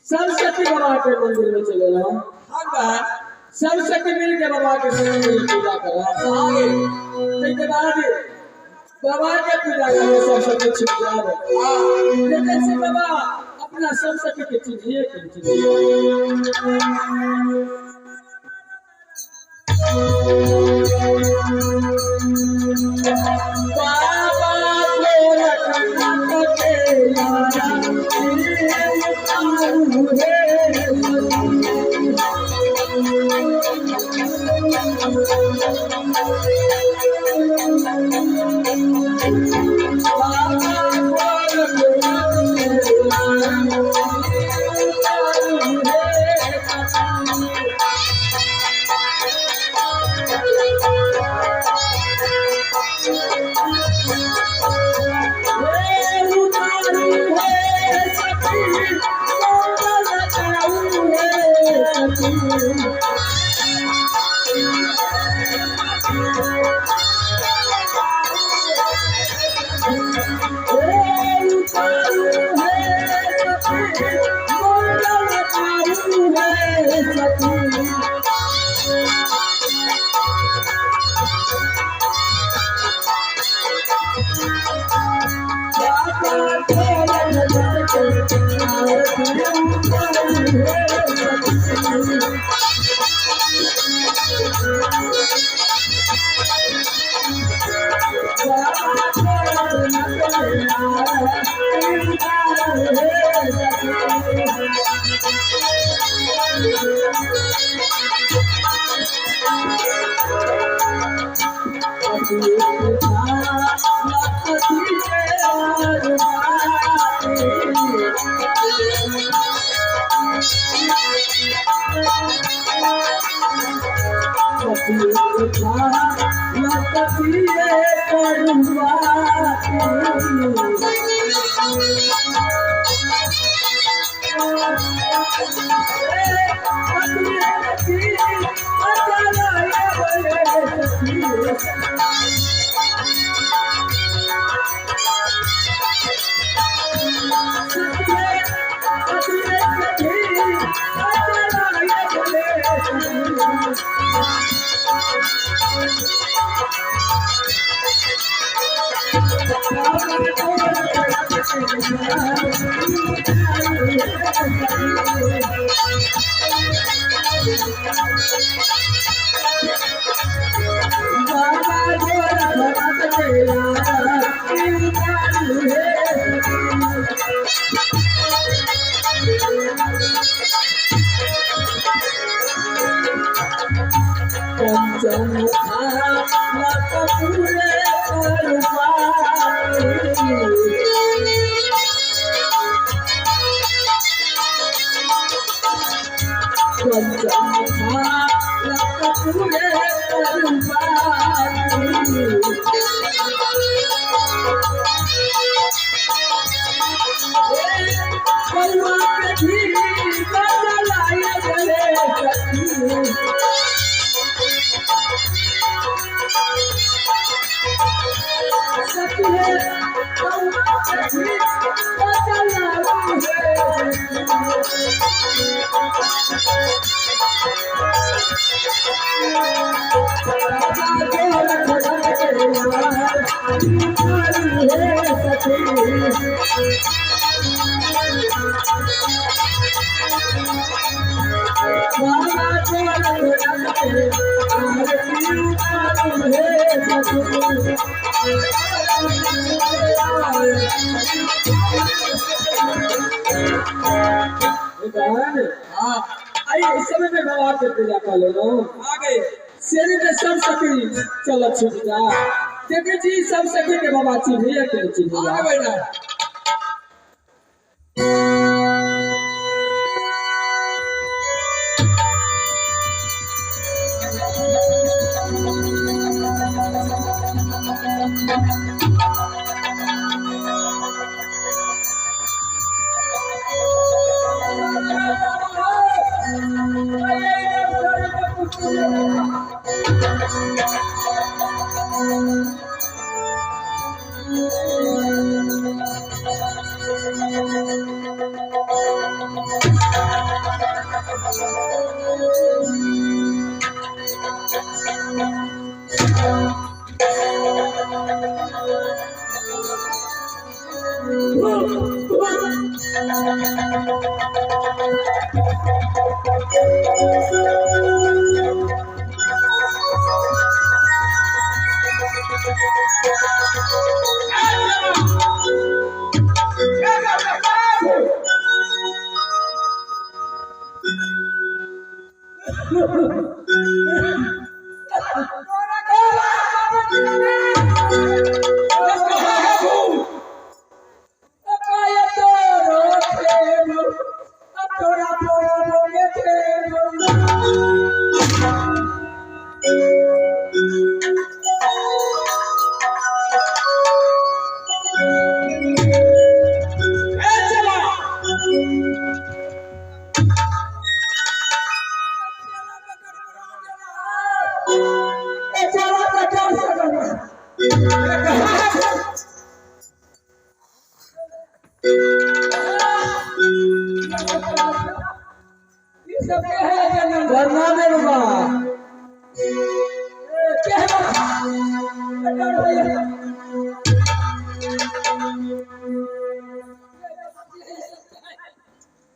सब सखी बाबा के मंदिर में चले रहा। हाँ बा। सब सखी मिल के बाबा के संग मिल पूजा कर रहा। आगे। के बाद बाबा के पूजा करे सब सखी छिप जाए। हाँ। लेकिन से बाबा अपना सब सखी के चिन्हिए के चिन्हिए। बाबा गोरखनाथ के यारा आइए इस समय में बाबा के पूजा कर लो। आ गए शेर के सब सखी चलो छूट जा देखे जी सब सखी के बाबा चिन्हिए के चिन्हिए आ गए ना।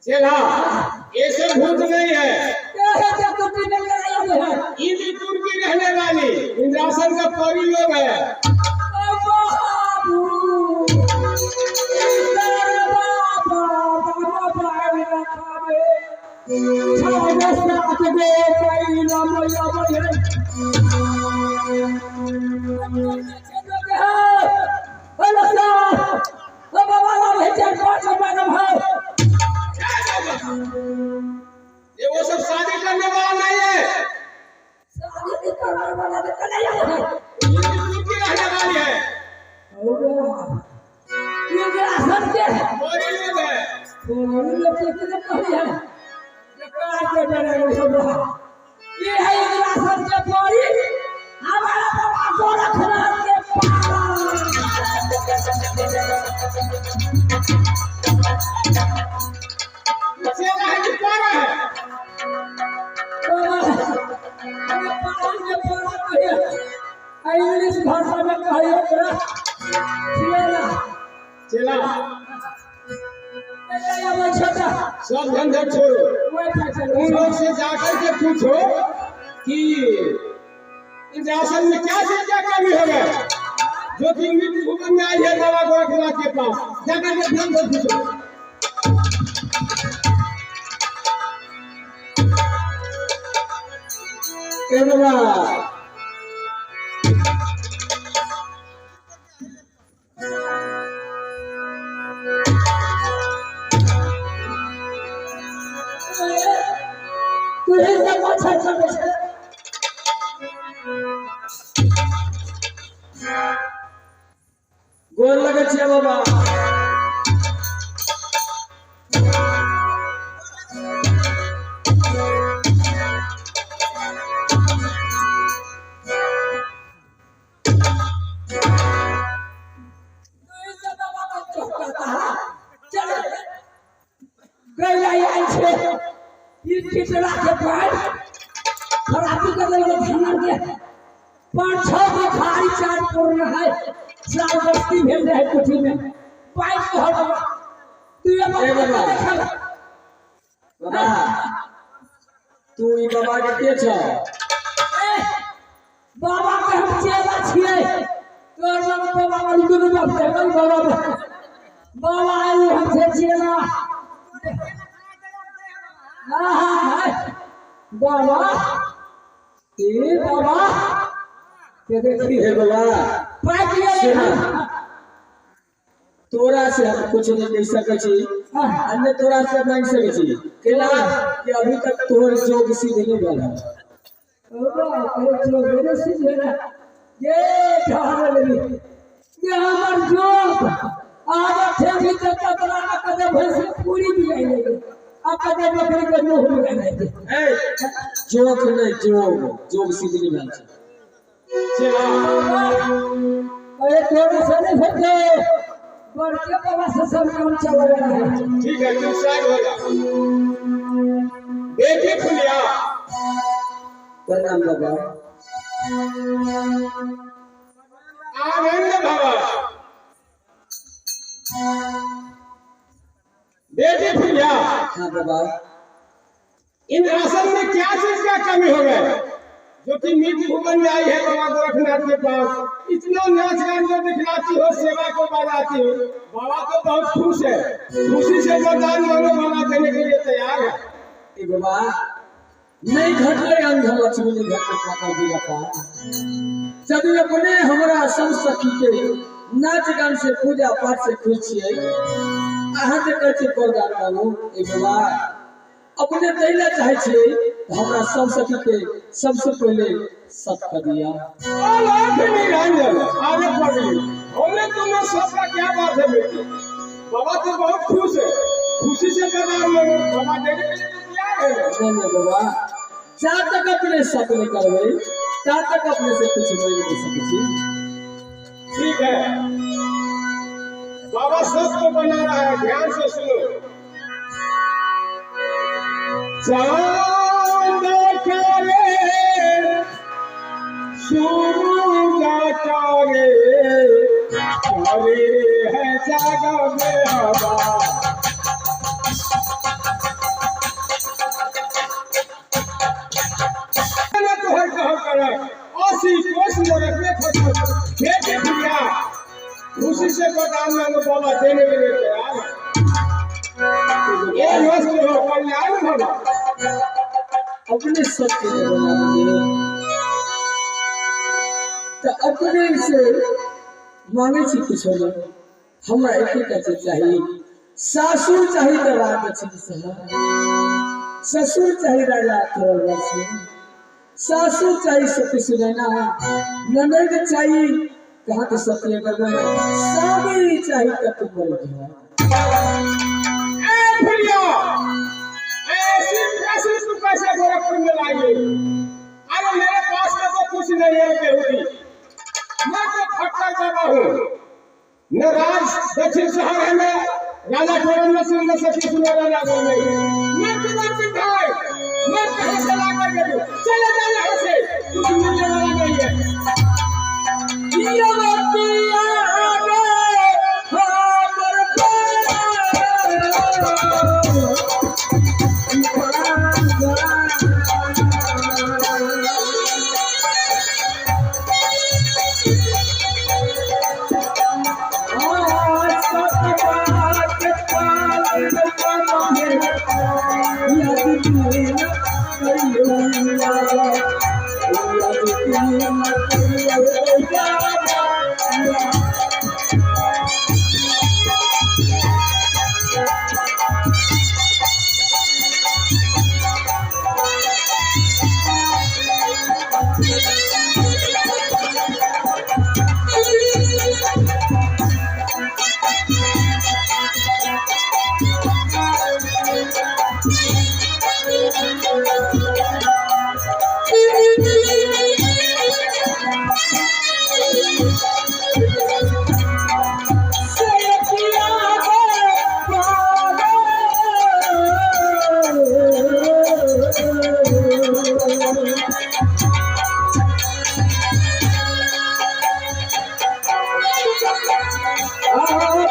चेला ऐसे भूत नहीं है, इंद्रपुर की रहने वाली इंद्रासन का परी लोग है। ये वो सब शादी करने वाला नहीं है, इंद्रपुर की रहने वाली है, परी लोग है। ये है इंद्रासन के परी, हमारा बाबा गोरखनाथ के पाला। चेला है कि पारा है? इंग्लिश भाषा में कहिए ओकरा चेला। चेला सब झंझट छोड़ो, उन लोग से जाकर के पूछो कि इंद्रासन में क्या चीज क्या कमी हो गया जो कि मृत्यु भुवन में आई है बाबा गोरखनाथ के पास। जाकर के ध्यान से पूछो। ए बाबा तू ही सब मच्छर चलै छै। गोर लगै छियै बाबा। तू ही सब बाबा के चौंकाता है। चल कैला आयल छै ई टिटला के पैर खराबी कर देलकै धान के। 5-6 गो खारी 4 पूर्ण है, साल बस्ती भेल रहे कुठी में बाइक तोहर बाबा। तू ये ए बाबा बाबा। के देखल। बाबा तू ई बाबा के के छ? ए, बाबा के हम चेला छियै। तोहर बाबा बाबा वाली दुनू बाप के बाबा बाबा आयु हम से चेला। हाँ हाँ हाँ बाबा ए बाबा के देखी हे बाबा पाइक गेलै। सुना। तोरा से हम कुछ नहीं कह सकै छी आ नहि तोरा से मांगि सकै छी, केना कि अभी तक तोहर जोग सिद्ध नहीं भेल है। ओ बाबा जो मेरे सिद्ध भेल है। ये ठहर लेली ये हमर जोग आज ठेकी तक कतरा न कदे भैंस के पूरी भी आई लेगी आ कदे बकरी के मुंह में लेगी। ए जोग नहीं, जोग जोग सिद्ध नहीं भेल छै। चेला अरे तोरे से नहीं भेटे बड़के बाबा से सब काम चल रहा है। ठीक है, तुम साइड हो जा। बेटी फुलिया। प्रणाम बाबा। आनंद भव। बेटी फुलिया। हाँ बाबा। इन आसन में क्या चीज का कमी हो गया जो कि मीत भुवन में आई है बाबा गोरखनाथ के पास? इतना नाच गान को दिखलाती हो, सेवा को बजाती हो, बाबा तो बहुत खुश है। खुशी से जो दान मांगो बाबा देने के लिए तैयार है। ए बाबा नहीं घटले अंध लक्ष्मी नहीं घटले काका बिया का। यदि अपने हमरा सब सखी के नाच गान से पूजा पाठ से खुश छियै, अहाँ जे कहै छियै वरदान मांगू, ए बाबा अपने दैला चाहै छियै तऽ हमरा सब सखी के सबसे पहले सत कर दिया। अलाख निरंजन आगे पढ़ ली बोले तुम्हें सबका क्या बात है बेटी? बाबा तो बहुत खुश है, खुशी से वरदान मांगो, बाबा देने के लिए तो तैयार है। नहीं नहीं बाबा, जा तक अपने सत नहीं करबै ता तक अपने से कुछ मांगि नहीं सकै छी। ठीक है, बाबा सत को बना रहा है, ध्यान से सुनो। चांद करे सूरज करे करे है जग में हवा। तोहर कह करे 80 कोस नरक में फंसो। बेटी फुलिया खुशी से वरदान मांगो, बाबा देने के लिए तैयार है। ये मस्त हो कल्याण भवा। अपने सत के लिए बना दिए तो अपने से मांगे छी कुछ नहीं, हमरा एक चीज चाहिए। सासुर चाहिए तो राज दक्षिण सह, ससुर चाहिए राजा तोरल सिंह, सासुर चाहिए सती सुनैना, ननद चाहिए कहाँ तो सती अगर स्वामी चाहिए तो तुम मर जाओ। ए फुलिया ऐसी कैसी तू कैसे गोरखपुर में लाई? अरे मेरे पास में तो कुछ नहीं है बेहुदी, मैं तो फटकर बाबा हूँ। न राज दक्षिण शहर है, मैं राजा टोरन सिंह न सती सुनैना राजा नहीं, मैं किधर सिंह भाई, मैं कहाँ से ला कर दे दूँ? चले जाओ यहाँ से, कुछ मिलने वाला नहीं है।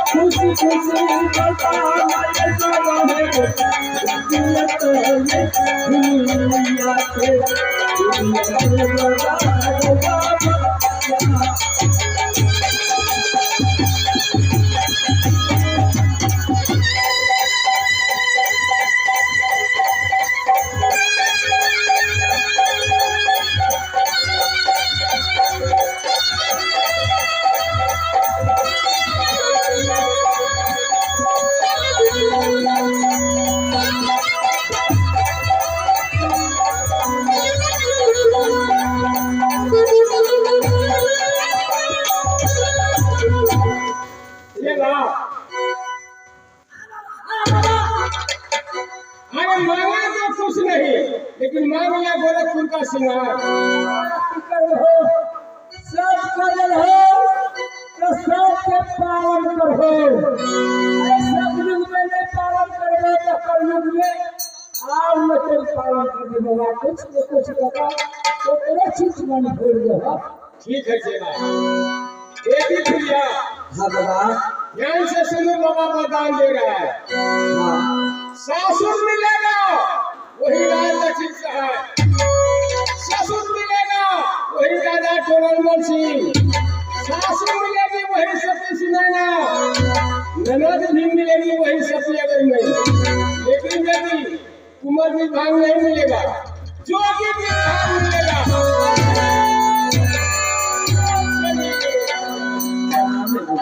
खुशी खुशी बता दुनिया के ये ला। अरे मांगा तो कुछ नहीं, लेकिन मांग लिया गोरखपुर का सिंगार। हो सब करल हो तो सबके पालन करहो। अरे सब युग में नहीं पालन करबे तो कलयुग में आर न कोई पालन कर देगा। कुछ न कुछ लगा तो तेरे चीज मन भूल गया। ठीक है चेला, एक ही फुलिया। हाँ बाबा। ध्यान से सुनो, बाबा वरदान दे रहा है। हाँ सासुर मिलेगा वही राज दक्षिण सहाय, ससुर मिलेगा वही राजा टोरनमल सिंह, सासुर मिलेगी वही सती सुनैना, ननद भी मिलेगी वही सती अगर नहीं। लेकिन यदि कुंवर भी भांग नहीं मिलेगा, जोगी भी भांग मिलेगा।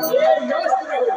ये मस्त रहो।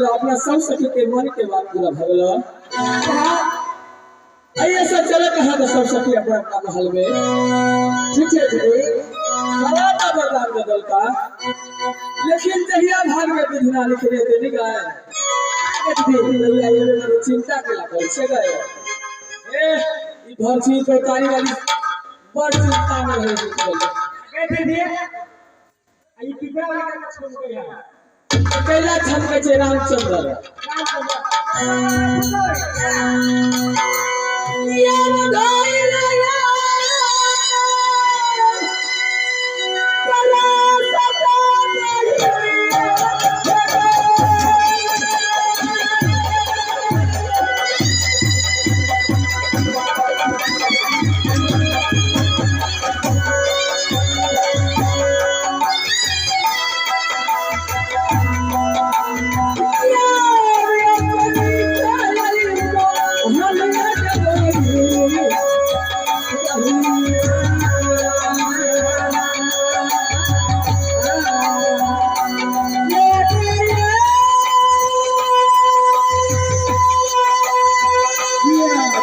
अपना सब सखी के मन के बात पूरा भगल। ऐसा चले कहा तो सब सखी अपना अपना महल में। ठीक है दीदी, बड़ा वरदान बदल का, लेकिन जहिया भाग में विधिना लिखने देनी गए दहिया ये मेरे चिंता के लागल से गए। ए ई भर चीज पर तारी वाली बड़ चिंता में रहे। दीदी आई पिपरा वाला का छोड़ गया कैला छमके छे रामचंद्र।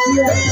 Yeah.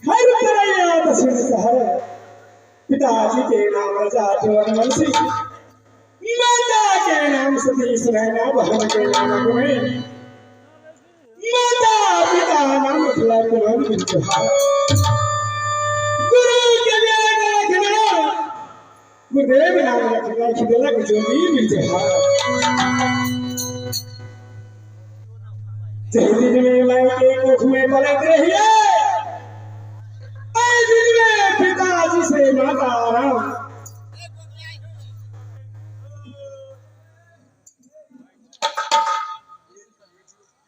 हर तरह दक्षिण शहर पिताजी के नाम राजा वंशी, माता के नाम सतीश रैना, बहन के नाम गोविंद, माता पिता नाम कुमार बिरजहार, गुरु के रखना गुरुदेव नाम रखना खिदलक जोगी बिरजहार। जय दिन में मैं के कोख में पलट रही है, दिन में पिताजी से माता राम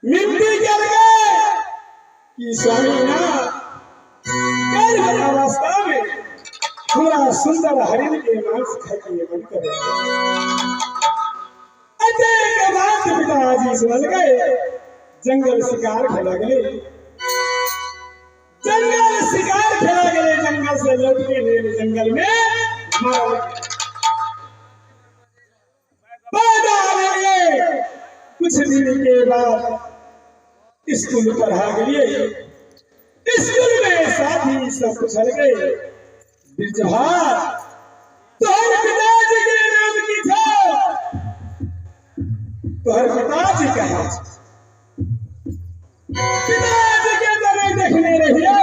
मिट्टी चल गए कि स्वामी ना गर्भ अवस्था में हमरा सुंदर हरिण के मांस खाए के मन करे। अतेक बात पिताजी समझ गए, जंगल शिकार खेला गए, जंगल शिकार खेला गए, जंगल से लौट के ले जंगल में मारा गए। कुछ दिन के बाद स्कूल पढ़ा गए, स्कूल में साथी सब पूछल गए, बिरजहार तोहर पिताजी के नाम की था, तोहर पिताजी कहा, पिताजी के तो नहीं देखने रहिए,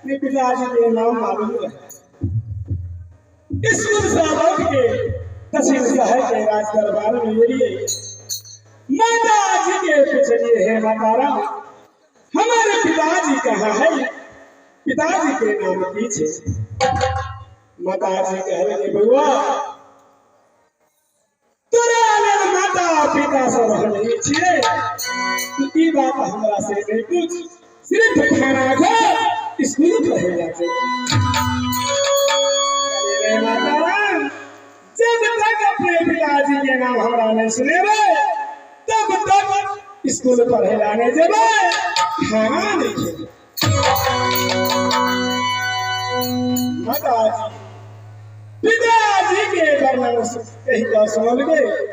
नहीं पिताजी के नाम मालूम रहे। स्कूल से लौट के दक्षिण शहर के राज दरबार में लिए माता जी के पूछलिए, हे माता राम हमारे पिताजी कहाँ है, पिताजी के नाम पीछे। माता जी कहले बउआ तोरा लेल माता पिता सब हम छियै, तू ई बात हमरा से नहीं पूछ, सिर्फ खाना खा स्कूल पढ़े जा। अरे माता राम जब तक अपने पिताजी के नाम हमरा नहीं सुनेबै तब तक स्कूल पढ़े लाने जेबै, खाना नहीं खेबै। माता जी पिताजी के वर्णन कही का सुनल गए।